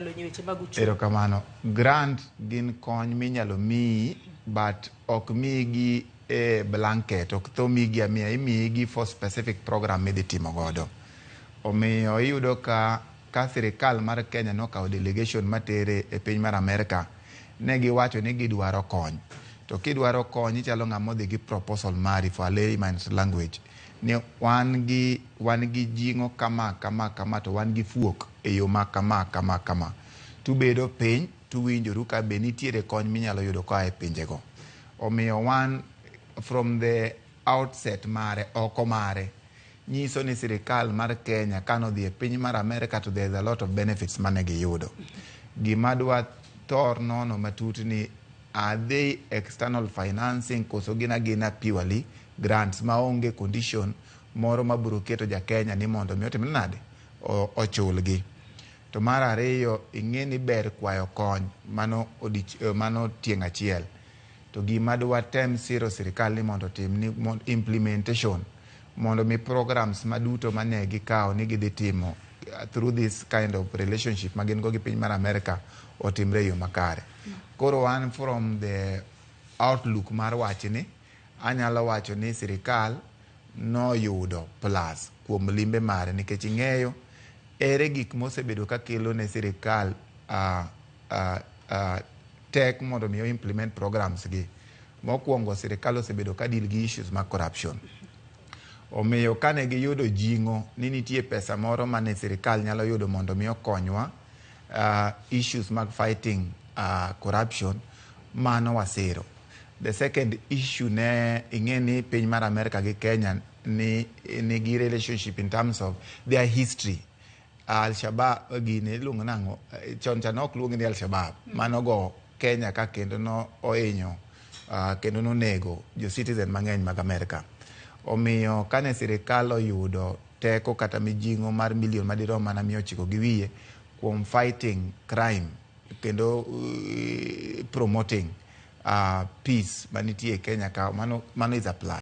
Lony e weche mag uchumi. Erokamano. Grant gin kony minyalo miyi, but ok miyi gi e blanket, ok tho miyi gi amiya, imiyi gi for specific program midhi timo godo. Omiyo iyudo ka sirikal mar Kenya nokawo delegation matere e piny mar Amerka, ne giwacho ni gidwaro kony. To kidwaro kony, ichalo ng'ama odhi gi proposal mari, for a layman's language, ni wan gi jing'o kama kama kama, to wan gi fuok e yo ma kama kama kama. Tubedo piny tuwinjoru ka be nitiere kony minyalo yudo koa e pinjego. Omiyo wan from the outset mare, oko mare nyiso ni sirikal mar Kenya kanodhi e piny mar America, to there is a lot of benefits mane giyudo. Gima dwa thor nono matut ni, are they external financing koso gin agina purely grants maonge condition moro mabiro keto ja Kenya ni mondo mi otim nade ochulgi? To mar ariyo, ing'e ni ber kwayo kony mano mano tieng' achiel. To gima dwa tem siro sirikal ni mondo otim ni implementation, mondo mi programs maduto mane gikawo ni gidhi timo through this kind of relationship ma gin go gi piny mar America otimre e yo makare. Koro wan from the outlook mar wachni, anyalo wacho ni sirikal noyudo plus kuom limbe mare, nikech ing'eyo ere gik mosebedo ka kelo ne sirikal tek mondo mi implement programs gi. Mokwongo, sirikal osebedo ka deal gi issues mag corruption. Omiyo kane giyudo jing'o ni nitie pesa moro mane sirikal nyalo yudo mondo mi okonywa issues mag fighting corruption, mano wasiro. The second issue, ne ing'e ni piny mar America gi Kenya ni nigi relationship in terms of their history. Al-Shabaab gini iluongo nang'o? Chon cha nok luong ni Al-Shabaab manogo Kenya ka kendo no ohinyo kendo nonego jo citizen mang'eny mag Amerika. Omiyo kane sirikal oyudo teko kata mijing'o mar milion madirom mana 900 gi wiye kuom fighting crime kendo promoting peace manitie e Kenya ka, mano is a plus.